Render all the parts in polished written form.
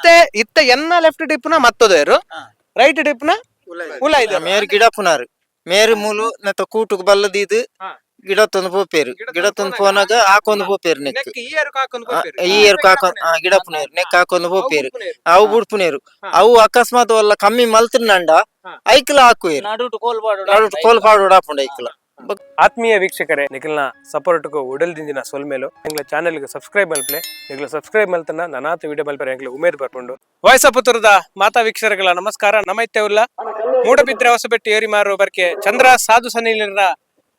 ಇತ್ತೆ ಇತ್ತೆ ಎನ್ನ ಲೆಫ್ಟ್ ಡಿಪ್ನ ಮತ್ತದೇರು, ರೈಟ್ ಡಿಪ್ನ ಉಲಾಯ್ದು. ಮೇರ್ ಗಿಡ ಪುನಾರು ಮೇರ್ ಮೂಲು ನೆತ್ತ ಕೂಟುಗ್ ಬಲ್ಲದೀದ್ ಗಿಡ ತಂದು ಪೋಪೇರು. ಗಿಡ ತಂದು ಪೋನಾಗ ಹಾಕೊಂದು ಪೋಪೇರು ನೆಕ್. ನೆಕ್ ಈ ಏರುಕ್ ಹಾಕೊಂದು ಪೋಪೇರು. ಈ ಏರುಕ್ ಹಾಕೊಂದು ಗಿಡ ಪುನೇರು ನೆಕ್ ಹಾಕೊಂದು ಪೋಪೇರು. ಅವು ಬುಡ್ಪುನೇರು. ಅವು ಅಕಸ್ಮಾತ್ ಒಲ್ಲ ಕಮ್ಮಿ ಮಲ್ತಿರ್ನಂಡ ಐಕ್ಲ ಹಾಕುವೇರು. ನಡುಟು ಕೋಲ್ ಪಾಡೋಡು. ನಡುಟು ಕೋಲ್ ಪಾಡೋಡು ಆಪುಂಡು ಐಕ್ಲ. ಆತ್ಮೀಯ ವೀಕ್ಷಕರೇ, ನಿಖಿಲ್ನ ಸಪೋರ್ಟ್ಗೂ ಉಡಲ್ದಿಂದಿನ ಸೊಲ್ಮೇಲು. ಎಂಗ್ಲ ಚಾನೆಲ್ಗೆ ಸಬ್ಸ್ಕ್ರೈಬ್ ಮಲ್ಪ್ಲೆ. ನಿಗ್ಲ ಸಬ್ಸ್ಕ್ರೈಬ್ ಮಲ್ತನ ನನಾತ ವಿಡಿಯೋ ಮಲ್ಪರೆ ಎಂಗ್ಲ ಉಮೇದ್ ಬರ್ಪುಂಡು. ವಾಯ್ಸ್ ಪುತ್ತೂರದ ಮಾತಾ ವೀಕ್ಷಕರುಗಳ ನಮಸ್ಕಾರ. ನಮೈತೆ ಉಲ್ಲ ಮೂಡಬಿದ್ರೆ ಹೊಸಬೆಟ್ಟು ಏರಿಮಾರು ಬರ್ಕೆ ಚಂದ್ರ ಸಾಧು ಸನಿಲರ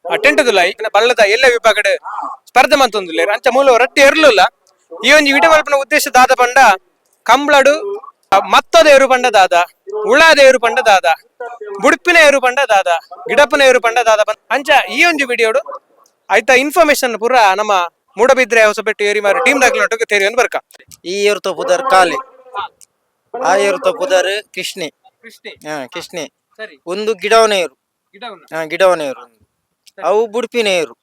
ಟೆಂಟದುಲ್ಲ ಬಳ್ಳದ ಎಲ್ಲ ವಿಭಾಗಡ್ ಸ್ಪರ್ಧೆ ಮಂತೊಂದುಲ್ಲೇರು. ಅಂಚ ಮೂಲ ರಟ್ಟಿ ಎರ್ಲುಲ್ಲ. ಈ ಒಂಜಿ ವಿಡಿಯೋ ಮಲ್ಪನ ಉದ್ದೇಶ ದಾದ ಪಂಡ, ಕಂಬ್ಳಡು ಮತ್ತದ ಏರು ಪಂಡ ದಾದ, ಉಳಾದ ಏರು ಪಂಡ ದಾದ, ಬುಡ್ಪಿನ ಏರು ಪಂಡ ದಾದ, ಗಿಡಪ್ಪನ ಏರು ಪಂಡ ದಾದ ಪಂಡ. ಅಂಚ ಈ ಒಂಜಿ ವಿಡಿಯೋಡು ಆಯ್ತಾ ಇನ್ಫಾರ್ಮೇಶನ್ ಪೂರ ನಮ್ಮ ಮೂಡಬಿದ್ರೆ ಹೊಸಬೆಟ್ಟು ಏರಿಮಾರು ಟೀಮ್ ದಾಖಲೆ ತೇರಿ ಬರ್ಕ. ಈ ಏರು ತೋಪುದಾರ್ ಕಾಲಿ, ಆ ಏರು ತೋಪುದಾರ್ ಕೃಷ್ಣಿ. ಕೃಷ್ಣಿ. ಹಾ, ಕೃಷ್ಣಿ. ಸರಿ. ಒಂದು ಗಿಡವನ ಏರು. ಗಿಡವನ್ನ. ಹಾ, ಗಿಡವನ ಏರು. ಅವು ಬುಡ್ಪಿನ ಏರು.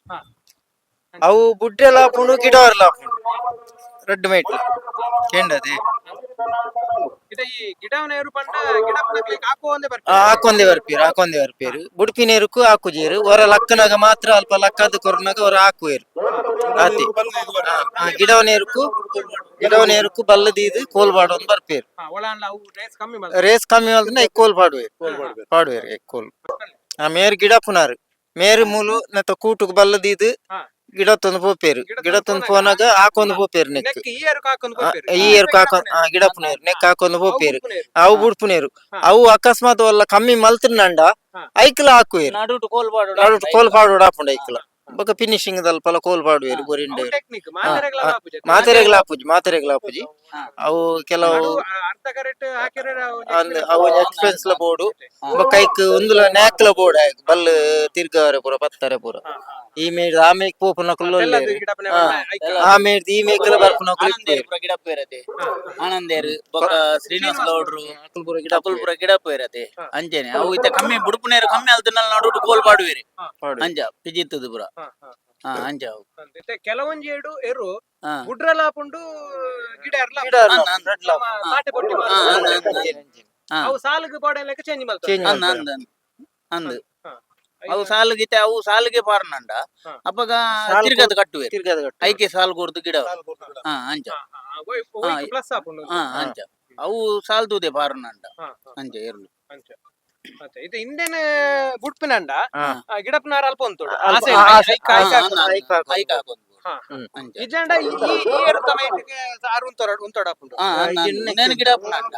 ಅವು ಬುಡ್ರೆಲ ಆಪುಂಡು, ಗಿಡವರ್ಲ ಆಪುಂಡು. ರಡ್ಡು ಮೇಟ್ ಕೆಂಡದೆ. ಇದ ಈ ಗಿಡವನ ಏರು ಪಂಡ ಗಿಡಪ್ಪನಕ್ಲೆಗ್ ಹಾಕುವ ಒಂದೇ ಬರ್ಪೆ. ಹಾಕೊಂದೇ ಬರ್ಪೇರು, ಹಾಕೊಂದೇ ಬರ್ಪೇರು. ಬುಡ್ಪಿನ ಏರುಕು ಹಾಕುಜೇರು. ಹೊರ ಲಕ್ಕನಾಗ ಮಾತ್ರ ಅಲ್ಪ ಲಕ್ಕದ ಕೊರ್ನಾಗ ಹೊರ ಹಾಕುವೇರು ಆತೆ. ಗಿಡವನ ಏರುಕು, ಗಿಡವನ ಏರುಕು ಬಲ್ಲದೀದು ಕೋಲ್ಬಾಡು ಒಂದು ಬರ್ಪೇರು. ಹಾ, ಒಳ ಅನ್ಲ ಅವು ರೇಸ್ ಕಮ್ಮಿ ಮಲ್ತ. ರೇಸ್ ಕಮ್ಮಿ ಆದ್ರೆ ಕೋಲ್ ಪಾಡುವೇರು, ಪಾಡುವೇರು ಕೋಲ್. ಆ ಮೇರ್ ಗಿಡ ಪುನಾರು ಮೇರ್ ಮೂಲು ನೆತ್ತ ಕೂಟುಗ್ ಬಲ್ಲದೀದು ಗಿಡ ತಂದು ಪೋಪೇರು. ಗಿಡ ತಂದು ಪೋನಾಗ ಹಾಕೊಂದು ಪೋಪೇರು ನೆಕ್. ನೆಕ್ ಈ ಏರುಕ್ ಹಾಕೊಂದು ಪೋಪೇರು. ಈ ಏರುಕು ಹಾಕೊಂದು ಗಿಡ ಪುನೇರು ನೆಕ್ ಹಾಕೊಂದು ಪೋಪೇರು. ಅವು ಬುಡ್ಪುನೇರು. ಅವು ಅಕಸ್ಮಾತ್ ಒಲ್ಲ ಕಮ್ಮಿ ಮಲ್ತಿರ್ನಂಡ ಐಕ್ಲ ಹಾಕುವೇರು. ನಡುಟು ಕೋಲ್ ಪಾಡೋಡು. ನಡುಟು ಕೋಲ್ ಪಾಡೋಡು ಆಪುಂಡು ಐಕ್ಲ. ಬೊಕ ಫಿನಿಶಿಂಗ್ ದಲ್ಪ ಕೋಲ್ ಪಾಡುವೇರು ಗೋರಿಂಡೆ. ಟೆಕ್ನಿಕ್ ಮಾತೆರೆಗ್ಲ ಆಪುಜಿ. ಮಾತೆರೆಗ್ಲ ಆಪುಜಿ, ಮಾತೆರೆಗ್ಲ ಆಪುಜಿ. ಅವು ಕೆಲವು ನಡು, ಅರ್ಧ ಕರೆಕ್ಟ್ ಹಾಕಿದ್ರೆ ಅವು ಅಂದ್ ಅವು ಎಕ್ಸ್ಪೆನ್ಸ್ ಲ ಬೋರ್ಡು. ಬೊಕ ಐಕ್ ಒಂದುಲ ನ್ಯಾಕ್ಲ ಬೋರ್ಡ್ ಬಲ್ಲ್ ತಿರ್ಗಾರೆ ಪೂರ ಪತ್ತಾರೆ ಪೂರ. ಈ ಮೇಡ್ ಆ ಮೇಕ್ ಪೋಪುನಕುಲು ತೆಲ್ಲದು ಗಿಡಪ್ಪನೆ ಹಾ. ಬಣ್ಣ ಐಕ್. ಆ ಮೇಡ್ದ್ ಈ ಮೇಕ್ಲ ಬರ್ಪುನಕುಲು ಆನಂದೇರು ಪೂರ ಗಿಡಪ್ಪೇರತೆ. ಆನಂದೇರು ಬೊಕ ಶ್ರೀನಿವಾಸ ಗೌಡ್ರು ಪೂರ ಗಿಡ ಅಕುಲು ಪೂರ ಗಿಡಪ್ಪೇರತೆ. ಅಂಚೆನೆ ಅವು ಇತ್ತೆ ಕಮ್ಮಿ ಬುಡ್ಪುನೇರು ಕಮ್ಮಿ ಅಲ್ತನಲ್ ನಡುಟು ಕೋಲ್ ಪಾಡುವೇರು. ಅಂಚ ಪಿಜಿತ್ತದು ಪೂರ. ಹಾ, ಹಾ. ಹಾ, ಅಂಚ ಅವು. ಇತ್ತೆ ಕೆಲವೊಂಜಿ ಏಡು ಎರು ಗುಡ್ರಲ ಆಪುಂಡು, ಗಿಡ ಎರ್ಲ ಗಿಡ ಆಪುಂಡು. ಅಂದ್ ಅಂದ್. ರಡ್ಲ. ನಮ್ಮ ಸಾಟೆ ಪೊಟ್ಟಿ ಹಾ, ಮಾರ್ಪುಂಡು. ಅಂದ್ ಅಂದ್ ಅಂದ್. ಹಾ. ಅವು ಸಾಲುಗ್ ಪಾಡೇನ್ ಲೆಕ್ಕ ಚೇಂಜ್ ಮಲ್ತವೆ. ಚೇಂಜ್. ಅಂದ್ ಅಂದ್ ಅಂದ್ ಅಂದ್. ಅವು ಐನ- ಸಾಲುಗಿತ್ತೆ, ಅವು ಸಾಲಿಗೆ ಪಾರ್ನಂಡ ಅಪಗ ಸಾಲು ತಿರ್ಗದ ಕಟ್ಟುವೇರು. ತಿರ್ಗದ ಕಟ್ಟು. ಐಕೆ ಸಾಲು ಕೊರ್ದು ಗಿಡ. ಹಾ, ಅಂಚ. ಹಾ, ಹಾ, ಒಯ್ಕ್ ಪ್ಲಸ್ ಆಪುಂಡು. ಹಾ, ಅಂಚ ಅವು ಸಾಲ್ತುದೆ ಪಾರ್ನಂಡ. ಹಾ, ಹಾ, ಅಂಚ ಎರ್ಲು. ಅಂಚ ಅಂಚ. ಇದು ಹಿಂದೆನೆ ಬುಡ್ಪಿನಂಡ ಗಿಡಪ್ಪನಾರ ಅಲ್ಪ ಉಂಟು. ಅಲ್ಪ- ಆಸೆ ಆ, ಐಕ್ ಐಕ್ ಹಾ, ಹಾಕು. ಅಂದ್ ಅಂದ್. ಐಕ್ ಹಾಕೋದು. ಐಕ್ ಹಾಕೋದು. ಹಾ. ಅಂಚ. ಇಜಾಂಡ ಈ ಈ ಈ ಎರುತ ಮೈಟಿಗೆ ಆರು ಉಂತೊಡ ಉಂತೊಡ ಆಪುಂಡು. ಹಾ, ಅಂದ್ ಅಂದ್. ಇನ್ನೆಕ್ಕೆ ಇನ್ನೇನು ಗಿಡ ಪುನಂಡ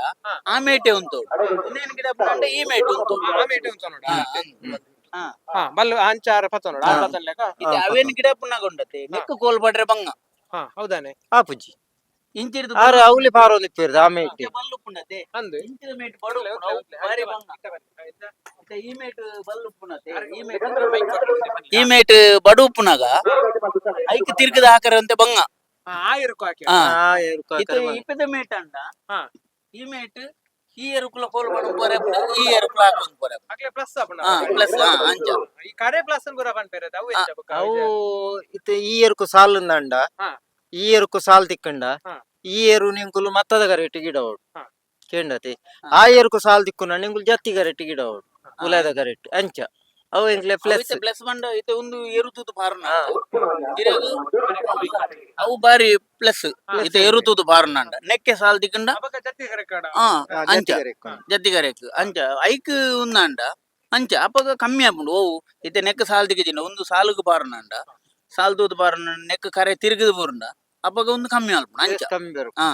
ಆ ಮೇಟೆ ಉಂತೋಡು, ಇನ್ನೇನು ಗಿಡ ಪುನಂಡ ಈ ಮೇಟೆ ಉಂತೋಡು. ಆ ಮೇಟೆ ಉಂತ ನೋಡು. ಹಾ, ಅಂದ್. ಹಾ. ಹಾ, ಬಲ್ಲು ಅಂಚಾರ ಪತ್ತ ನೋಡು, ಆ ಪತ್ತನ್ ಲೆಕ್ಕ. ಇತ್ತೆ ಅವೇನು ಗಿಡ ಪುನಗೊಂಡತೆ ನೆಕ್ಕು ಕೋಲ್ ಪಡ್ರೆ ಬಂಗ. ಹಾ, ಹೌದಾನೆ. ಆಪುಜಿ. ಇಂಚಿರ್ದು ಆರು ಅವಲಿ ಪಾರೊಂದು ಇಪ್ಪೇರ್ದು ಆ ಮೇಟ್. ಬಲ್ಲು ಪುನತೆ. ಅಂದು ಇಂಚಿದ ಮೇಟ್ ಬಡು ಉಪ್ಪುನ, ಅವು ಬಾರಿ ಬಂಗ. ಇತ್ತೆ ಈ ಮೇಟ್ ಬಲ್ಲು ಉಪ್ಪುನತೆ, ಈ ಮೇಟ್, ಈ ಮೇಟ್ ಬಡು ಉಪ್ಪುನಾಗ ಐಕ್ ತಿರ್ಗದ ಹಾಕರಂತೆ ಬಂಗ. ಹಾ, ಆ ಎರುಕು ಹಾಕಿ. ಹಾ. ಆ ಏರುಕು ಇತ್ತೆ ಹಾಕರೆ ಬಂಗ. ಇಪ್ಪದ ಮೇಟ್ ಅಂಡ ಈ ಮೇಟ್ ಈ ಎರುಕುಲ ಕೋಲ್ ಬಡು ಪೋರೆ, ಈ ಎರುಕುಲ ಹಾಕೊಂದು ಪೋರೆ. ಅಕ್ಲೆ ಪ್ಲಸ್ ಆಪುಂಡು. ಹಾ, ಪ್ಲಸ್. ಹಾ, ಅಂಚ. ಈ ಕರೆ ಪ್ಲಸ್ ಅನ್ ಪೂರ ಪನ್ಪೇರೆ ಅವು ಎಂಚ ಬೊಕ್ಕ? ಅವು ಇತ್ತೆ ಈ ಏರುಕು ಸಾಲ್ ಅಂಡ ಈ ಏರುಕು ಸಾಲ್ ತಿಕ್ಕಂಡ ಈ ಏರು ನಿಂಕುಲು ಮತ್ತದ ಕರೆಟ್ ಗಿಡ ಓಡು. ಕೇಂಡತಿ. ಆ ಏರುಕು ಸಾಲ್ ತಿಕ್ಕುನ ನಿಂಕುಲು ಜತ್ತಿ ಕರೆಟ್ ಗಿಡ ಓಡು, ಉಲದ ಕರೆಟ್. ಅಂಚ ಅವು ಎಂಕ್ಲೆ ಪ್ಲಸ್. ಪ್ಲಸ್ ಬಂಡ ಇತ್ತೆ ಒಂದು ಎರುತುದು ಪಾರ್ನ ಇರಗು ಅವು ಬಾರಿ ಪ್ಲಸ್. ಇತ್ತೆ ಎರುತುದು ಪಾರ್ನಂಡ ನೆಕ್ಕೆ ಸಾಲ್ ತಿಕ್ಕಂಡ. ಅಬಕ ಜತ್ತಿ ಕರೆ ಕಾಡ. ಹಾ, ಅಂಚ ಜತ್ತಿಗರೆಕ್ ಅಂಚ ಐಕ್ ಉಂದಾಂಡ ಅಂಚ ಅಪಗ ಕಮ್ಮಿ ಆಪುಂಡು. ಓವು ಇತ್ತೆ ನೆಕ್ ಸಾಲ್ ತಿಕ್ಕಿಜಿಂಡ ಒಂದು ಸಾಲುಗು ಪಾರ್ನಂಡ, ಸಾಲ್ ತೂದು ಪಾರ್ನ ನೆಕ್ ಕರೆ ತಿರುಗಿದು ಪೂರ್ಂಡ ಅಪಗ ಒಂದು ಕಮ್ಮಿ ಆಲ್ಪುಂಡು ಅಂಚ. ಕಮ್ಮಿ ಬರು. ಹಾ.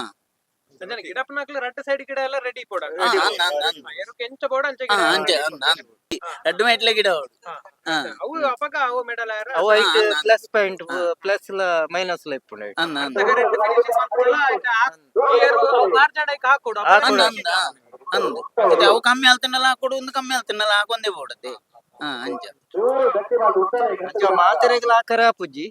ಅಂಚನೆ ಗಿಡಪ್ಪನಕ್ಲೆ ರಡ್ಡ್ ಸೈಡ್ ಗಿಡ ಎಲ್ಲ ರೆಡಿ ಪೋಡ. ಹಾ, ಅಂದ್ ಅಂದ್ ಅಂದ್. ಎರುಕು ಎಂಚ ಬೋಡ ಅಂಚ ಹಾ ಗಿಡ. ಅಂಚ ಅಂದ್ ಅಂದ್. ರಡ್ಡು ಮೇಟ್ಲೆ ಗಿಡ ಉಂಡು. ಹಾ. ಅವು ಅಪಗ ಅವು ಮೆಡಲ್ ಆಯರ. ಅವು ಐಕ್ ಅಂದ್ ಅಂದ್. Plus point, plus ಲ ಮೈನಸ್ ಲ ಇಪ್ಪುಂಡು ಐಟ್. ಅಂದ್ ಅಂದ್. ಹಾಕೊಡು. ಅಂದ್ ಅಂದ್ ಅಂದ್. ಇತ್ತೆ ಅವು ಕಮ್ಮಿ ಆಲ್ತಿನಲ್ಲ ಹಾಕೊಡು, ಒಂದು ಕಮ್ಮಿ ಆಲ್ತಿನಲ್ಲ ಹಾಕೊಂದೇ ಬೋಡತೆ. ಹಾ, ಅಂಚ. ಅಂಚ ಮಾತೆರೆಗ್ಲ ಆಕರ ಆಪುಜಿ.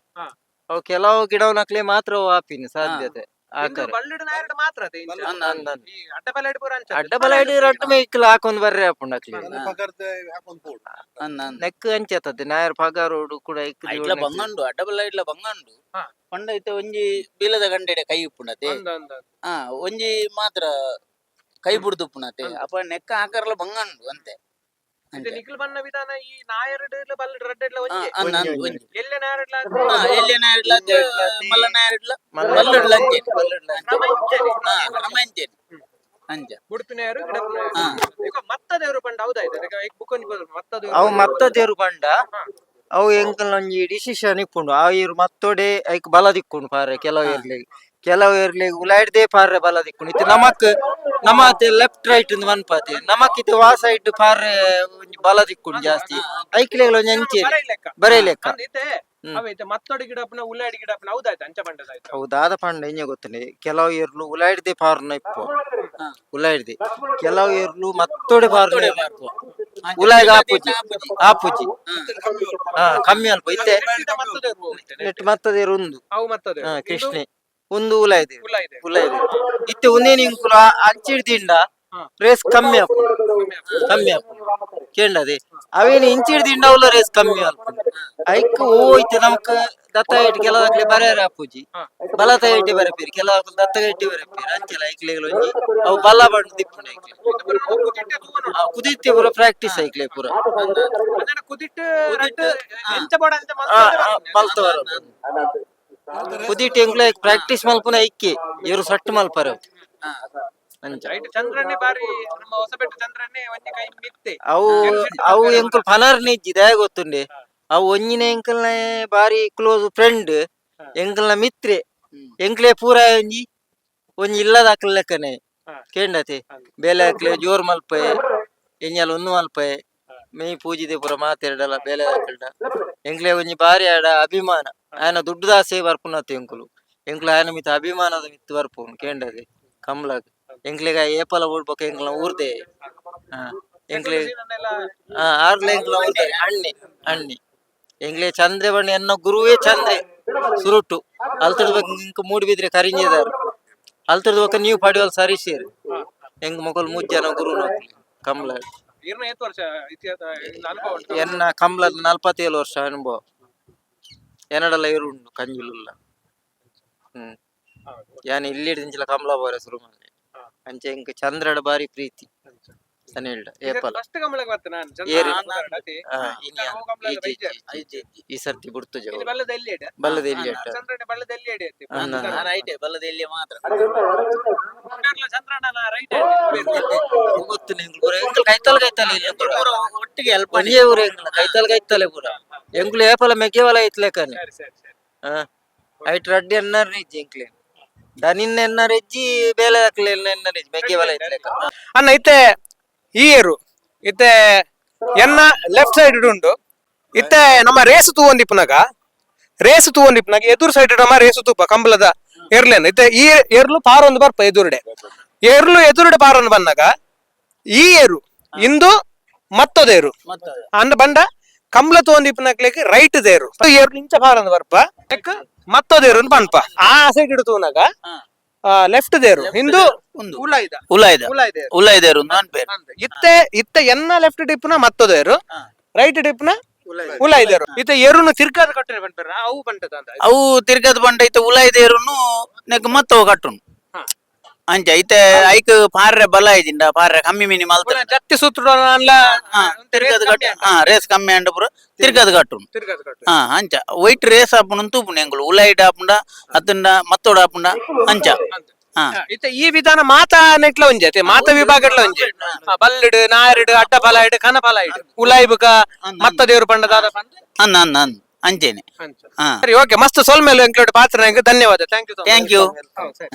ಅವು ಕೆಲವು ಗಿಡವನಕ್ಲೆ ಮಾತ್ರ ಅವು ಆಪಿನ ಸಾಧ್ಯತೆ. ಆಕರೆ. ಬಳ್ಳಿಡ್ ನಾಯರ್ಡ್ ಮಾತ್ರ ಅದೇ ಇಂಚ. ಅಂದ್ ಅಂದ್. ಅಂದ್. ಈ ಅಡ್ಡ ಬಲೈಡ್ ಪೂರ ಅಂಚ. ಅಡ್ಡ ಬಲೈಡ್ ರಡ್ಡ್ ಮೇಯ್ಕ್ಲ ಹಾಕೊಂದು ಬರ್ರೆ ಆಪುಂಡು ಅಕ್ಲೆಗ್. ಅಂದ್ ಅಂದ್. ನೆಕ್ ಅಂಚೆ ನಾಯರ್ ಪಗಾರೋಡು ಕೂಡ ಇಕ್ಕ್ ಐಟ್ಲ ದೀವೊಡು. ಬಂಗಂಡು ಅಡ್ಡ ಬಲ್ಲ ಇಡ್ಲ ಬಂಗಂಡು. ಹಾ. ಪಂಡ ಇತ್ತೆ ಒಂಜಿ ಬೀಲದ ಗಂಡೆಡೆ ಕೈ ಉಪ್ಪುಂಡತೆ. ಅಂದ್ ಅಂದ್ ಅಂದ್. ಆ ಒಂಜಿ ಮಾತ್ರ ಕೈ ಬುಡ್ದು ಉಪ್ಪುನತೆ. ಅಪ ನೆಕ್ಕ ಆಕರ್ಲ ಬಂಗಂಡು ಅಂತೆ. ಇತ್ತೆ ಅಂಚೆ. ನಿಕ್ಲ್ ಬನ್ನ ವಿಧಾನ ಈ ನಾಯರ್ಡ್ ಬಲ್ಲಡ್ ರಡ್ಡೆಡ್ಲ ಆ, ಒಂಜೆ. ಅಂದ್ ಅಂದ್ ಒಂಜಿ, ಒಂಜಿ. ಎಲ್ಲೆ ನಾಯರ್ಡ್ಲ ಹಾ, ಎಲ್ಯ ನಾಯರ್ಡ್ಲ ಮಲ್ಲ ನಾಯರ್ಡ್ಲ ಮಲ್ಲ ಬಲ್ಲಡ್ಲ ಅಂಚೆ. ಬಲ್ಲಡ್ಲ ಅಂಚೆ. ಕ್ರಮ ಇಂಚೆನೆ. ಹಾ, ಕ್ರಮ ಅಂಚೆನೆ. ಅಂಚ. ಬುಡ್ಪಿನಾಯರು ಗಿಡಪಿನಾಯರು. ಹಾ. ಈಗ ಮತ್ತದೇವರು ಪಂಡ ಹೌದಾಯ್ತು ಈಗ ಬುಕ್ ಒಂಜಿ ಬದಲು ಮತ್ತದೇವರು. ಅವು ಮತ್ತ ತೇರು ಪಂಡ ಅವು ಎಂಕಲ್ನ ಒಂಜಿ ಡಿಸಿಷನ್ ಇಪ್ಪುಂಡು. ಆ ಇರು ಮತ್ತೊಡೆ ಐಕ್ ಬಲ ದಿಕ್ಕುಂಡು ಪಾರೆ ಕೆಲವು ಎರ್ಲೆಗ್, ಕೆಲವು ಎರ್ಲೆಗ್ ಉಲಾಯ್ಡ್ದೇ ಪಾರೆ ಬಲ ದಿಕ್ಕುಂಡು. ಇತ್ತೆ ನಮಕ್ ನಮಾತೆ ಲೆಫ್ಟ್ ರೈಟ್ ಇಂದ್ ಮನ್ಪಾತೆ ನಮಕ್ ಇತ್ತೆ ವಾ ಸೈಡ್ ಪಾರೆ ಒಂಜಿ ಬಲ ದಿಕ್ಕುಂಡು ಜಾಸ್ತಿ. ಐಕ್ಲೆಗ್ಲ ಒಂಜಿ ಅಂಚೆ ಬರೇ ಲೆಕ್ಕ. ಬರೇ ಲೆಕ್ಕ. ಅಂದ್ ಇತ್ತೆ ಅವ ಇತ್ತೆ ಮತ್ತೊಡೆ ಗಿಡಪ್ಪನ ಉಲ್ಲಾಡಿ ಗಿಡಪ್ಪನ ಹೌದಾಯ್ತು ಅಂಚ ಪಂಡದಾಯ್ತು. ಅವು ದಾದ ಪಂಡ ಇಂಜ ಗೊತ್ತುಂಡೆ, ಕೆಲವು ಎರ್ಲು ಉಲಾಯ್ಡ್ದೇ ಪಾರುನ ಇಪ್ಪು ಉಲಾಯ್ಡ್ದೆ, ಕೆಲವು ಎರ್ಲು ಮತ್ತೊಡೆ ಪಾರುನ ಇಪ್ಪು. ಅಂಚೆ. ಉಲಾಯ್ಗ್ ಆಪುಜಿ ಆಪುಜಿ. ಹಾ ಕಮ್ಮಿ ಅಲ್ಪ ಇತ್ತೆ. ನೆಟ್ಟಿದ ಮತ್ತದೇವರು ಹೋಗುತ್ತೆ. ನೆಟ್ ಮತ್ತದೇರು ಉಂದು. ಅವು ಮತ್ತದೇವರು. ಹಾ ಕೃಷ್ಣೆ ಒಂದು ಉಲ ಇದೆ. ಉಲ್ಲ ಇದೆ. ಉಲ ಇದೆ. ಇತ್ತೆ ಒಂದೇ ನಿಂಕುಲ ಅಂಚಿಡ್ದಿಂಡ ರೇಸ್ ಕಮ್ಮಿ ಆಪುಂಡು, ಕಮ್ಮಿ ಆಪುಂಡು ಕೇಂಡದೆ. ಅವೇನು ಇಂಚಿಡ್ದಿಂಡ ಉಲ್ಲ ರೇಸ್ ಕಮ್ಮಿ ಆಪುಂಡು. ಐಕ್ ಓ ಇತ್ತೆ ನಮಕ್ ದತ್ತ ಇಟ್ಟು ಕೆಲವಾಗ್ಲೆ ಬರೆಯರ ಆಪುಜಿ, ಬಲತ ಇಟ್ಟಿ ಬರಪೇರು, ಕೆಲವು ದತ್ತ ಇಟ್ಟಿ ಬರಪೇರು. ಅಂಚೆಲ ಐಕ್ಲೆಗ್ಲ ಒಂಜಿ ಅವು ಬಲ ಬಂಡು ದಿಪ್ಪುಂಡು ಐಕ್ಲೆ. ಕುದಿತ್ತೆ ಪೂರ ಪ್ರಾಕ್ಟೀಸ್ ಐಕ್ಲೆ ಪೂರ. ಅದನ್ನ ಕುದಿಟ್ಟು ರಡ್ಡು ಎಂಚ ಬೋಡ ಅಂಚ ಮಲ್ತವರು ಕುದಿಟ್ಟು ಎಂಕ್ಲೆ ಪ್ರಾಕ್ಟೀಸ್ ಮಲ್ಪುನ ಐಕ್ಕಿ ಇವರು ಸಟ್ ಮಲ್ಪರ ಅಂಚ. ರೈಟ್ ಚಂದ್ರನ್ನೇ ಬಾರಿ ನಮ್ಮ ಹೊಸಬೆಟ್ಟು ಚಂದ್ರನ್ನೇ ಒಂಜಿ ಕೈ ಮಿತ್ತೆ. ಅವು ಅವು ಎಂಕುಲ್ ಫನರ್ ನಿಜ್ಜಿ ದಯ ಗೊತ್ತುಂಡೆ. ಅವು ಒಂಜಿನ ಎಂಕಲ್ನ ಬಾರಿ ಕ್ಲೋಸ್ ಫ್ರೆಂಡ್, ಎಂಕಲ್ನ ಮಿತ್ರೆ. ಎಂಕ್ಲೆ ಪೂರ ಒಂಜಿ ಒಂಜಿ ಇಲ್ಲದ ಅಕ್ಲ ಲೆಕ್ಕನೆ ಕೇಂಡತೆ. ಬೇಲೆ ಅಕ್ಲೆ ಜೋರ್ ಮಲ್ಪೆ ಎಂಜಲ್ ಒಂದು ಮಲ್ಪೆ ಮೇಯ್ ಪೂಜಿದೆ ಪೂರ ಮಾತೆರಡಲ ಬೇಲೆ ಅಕ್ಲ್ಡ. ಎಂಕ್ಲೆ ಒಂಜಿ ಬಾರಿ ಆಡ ಅಭಿಮಾನ ಆಯನ ದುಡ್ಡು ದಾಸೆ ಬರ್ಪುನತ್ತೆ ಎಂಕುಲು. ಎಂಕ್ಲು ಆಯನ ಮಿತ್ತ ಅಭಿಮಾನದ ಮಿತ್ತು ಬರ್ಪುನು ಕೇಂಡದೆ. ಕಮ್ಲಾಗ್ ಎಂಕ್ಲೆಗ ಏಪಲ ಓಡ್ಬೇಕ ಎಂಕ್ಲ ಊರ್ದೆ. ಹಾ ಎಂಕ್ಲೆ ಹಾ ಆರ್ಲೆ ಎಂಕ್ಲ ಊರ್ದೆ ಅಣ್ಣೆ ಅಣ್ಣೆ ಎಂಗ್ಲೆ ಚಂದ್ರೆ ಬಣ್ಣ ಎನ್ನ ಗುರುವೇ ಚಂದ್ರೆ ಸುರುಟು ಅಲ್ತಡ್ಬೇಕು. ಇಂಕ ಮೂಡಿಬಿದ್ರೆ ಕರಿಂಜದಾರು ಅಲ್ತಡ್ಬೇಕ ನೀವು ಪಡಿವಲ್ ಸರಿ ಸೇರಿ ಎಂಗ್ ಮೊಗಲ್ ಮೂಜ್ ಜನ ಗುರು ಕಮ್ಲ. ಇರ್ನ ಏತ್ ವರ್ಷ ಇತಿಹಾಸ ಇರ್ನ ಅನುಭವ ಉಂಟು? ಎನ್ನ ಕಮ್ಲದ 47 ವರ್ಷ ಅನುಭವ. ಎನ್ನಡಲ ಇರುಂಡು ಕಂಜುಲುಲ್ಲ. ಯಾನ್ ಇಲ್ಲಿ ದಿಂಚಿಲ ಕಮ್ಲ ಬೋರೆ ಶುರು ಮಾಡಿ ಅಂಚೆ ಎಂಕ್ ಚಂದ್ರಡ ಬಾರಿ ಪ್ರೀತಿ ಸನಿಲ್ಡ ಏಪಲ. ಫಸ್ಟ್ ಕಮಲಕ್ಕೆ ಬತ್ತ ನಾನು ಏರಿ. ಚಂದ್ರ ಆ, ಇನಿ ಅವು ಕಮ್ಲದ ಇಜ್ಜಿ, ಬೈಜ. ಇಜ್ಜಿ, ಇಜ್ಜಿ. ಈ ಸರ್ತಿ ಬುಡ್ತು ಜವ. ಇದು ಬಲ್ಲದ ಎಲ್ಲಿ ಇಡ? ಬಲ್ಲದ ಎಲ್ಲಿ ಅಟ್ಟ. ಚಂದ್ರನ ಬಲ್ಲದ ಎಲ್ಲಿ ಇಡ ಐತಿ? ಅಂದ. ಆ, ರೈಟ್ ಬಲ್ಲದ ಎಲ್ಲಿಯ ಮಾತ್ರ. ಕುಬೇರ್ಲ ಚಂದ್ರನ ರೈಟ್. ಗೊತ್ತು ನಿಂಗೆ ಪೂರ ಎಂಕಲ್ ಕೈತಲ್ ಕೈತಲ್ ಇಲ್ಲ ಪೂರ. ಪೂರ ಒಟ್ಟಿಗೆ ಹೆಲ್ಪ್. ಒಂಜೇ ಊರು ಎಂಕಲ್ ಕೈತಲ್ ಕೈತಲೆ ಪೂರ. ಎಂಕುಲು ಏಪಲ ಮೆಗ್ಗೆವಲ ಐತ್ಲೆಕ್ಕನೆ. ಸರಿ ಸರಿ ಸರಿ. ಹಾ ಐಟ್ ರಡ್ಡಿ ಎನ್ನರ್ ಇಜ್ಜಿ ಎಂಕ್ಲೆ ದನಿನ್ನ ಎನ್ನರ್ ಇಜ್ಜಿ ಬೇಲೆ ದಾಕ್ಲೆ ಎನ್ನರ್ ಇಜ್ಜಿ ಮೆಗ್ಗೆವಲ ಐತ್ಲೆಕ್ಕ. ಅಣ್ಣ ಇತ್ತೆ ಈ ಏರು ಇತ್ತೆ ಎನ್ನ ಲೆಫ್ಟ್ ಸೈಡ್ ಉಂಡು. ಇತ್ತೆ ನಮ್ಮ ರೇಸ್ ತೂವೊಂದಿಪ್ಪುನಗ, ರೇಸ್ ತೂವೊಂದಿಪ್ಪುನಗ ಎದುರು ಸೈಡ್ ನಮ್ಮ ರೇಸು ತೂಪ ಕಂಬಳದ ಎರ್ಲೇನು. ಇತ್ತೆ ಈ ಎರ್ಲು ಪಾರೊಂದು ಬರ್ಪ ಎದುರುಡೆ, ಎರ್ಲು ಎದುರುಡೆ ಪಾರೊಂದು ಬಂದಾಗ ಈ ಏರು ಇಂದು ಮತ್ತದೇರು ಅಂದ ಬಂಡ ಕಂಬಳ ತೂವೊಂದಿಪ್ಪುನಕ್ಲೆಗ್ ರೈಟ್ ದೇರು. ಏರು ಇಂಚ ಪಾರೊಂದು ಬರ್ಪ ಮತ್ತದೇರು ಪನ್ಪ. ಆ ಸೈಡ್ ಇಡು ತೂನಾಗ ಲೆಫ್ಟ್ ದೇರು ಇಂದು ಉಂದು. ಉಲಾಯ್ದ. ಉಲಾಯ್ದ. ಉಲಾಯ್ದೇರು. ಉಲಾಯ್ದೇರು ನಾನ್ ಪೇರು. ಇತ್ತೆ ಇತ್ತೆ ಎನ್ನ ಲೆಫ್ಟ್ ಡಿಪ್ನ ಮತ್ತದೇರು, ರೈಟ್ ಡಿಪ್ನ ಉಲಾಯ್ದೇರು. ಇತ್ತೆ ಎರುನು ತಿರ್ಗಾದ ಕಟ್ಟರೆ ಪನ್ಪೆರ ಅವು ಬಂಟದ ಅಂತ. ಅವು ತಿರ್ಗದ ಬಂಡ ಇತ್ತೆ ಉಲಾಯ್ದೇರುನು ನೆಕ್ ಮತ್ತವು ಕಟ್ಟುನು. ಅಂಚ ಇತ್ತೆ ಐಕ್ ಪಾರ್ರೆ ಬಲ ಇದಿಂಡ ಪಾರ್ರೆ ಕಮ್ಮಿ ಮೀನಿ ಮಲ್ತ. ಜತ್ತಿ ಸೂತ್ರ. ತಿರ್ಗದ ಕಟ್ಟು. ಹಾ ರೇಸ್ ಕಮ್ಮಿ ಅಂಡ ಪೂರ ತಿರ್ಗದ ಕಟ್ಟುನು. ತಿರ್ಗಾದ ಕಟ್ಟು. ಹಾ ಅಂಚ ವೈಟ್ ರೇಸ್ ಆಪುಂಡು ತೂಪುಂಡು ಎಂಕುಲು ಉಲೈಟ್ ಆಪುಂಡ ಅತ್ತಂಡ ಮತ್ತೋಡ ಆಪುಂಡ ಅಂಚ. ಹಾ. ಇತ್ತೆ ಈ ವಿಧಾನ ಮಾತಾ ನೆಟ್ಲ ಒಂಜಿ ಅತ್ತೆ ಮಾತಾ ವಿಭಾಗಡ್ಲ ಒಂಜಿ. ಬಲ್ಲಿಡು ನಾಯರ್ಡು ಅಡ್ಡ ಫಲ ಇಡು ಕನ ಫಲ ಇಡು ಉಲಾಯ್ ಬುಕ ಮತ್ತ ದೇವ್ರು ಪಂಡದಾದ ಪಂಡ. ಅಂದ ಅಂದ ಅಂದ ಅಂಚೇನೆ. ಹಾ. ಸರಿ ಓಕೆ ಮಸ್ತ್ ಸೊಲ್ಮೇಲು ಎಂಕ್ಲೋಡ್ ಪಾತ್ರ. ಧನ್ಯವಾದ, thank you. Thank you. ಸರಿ.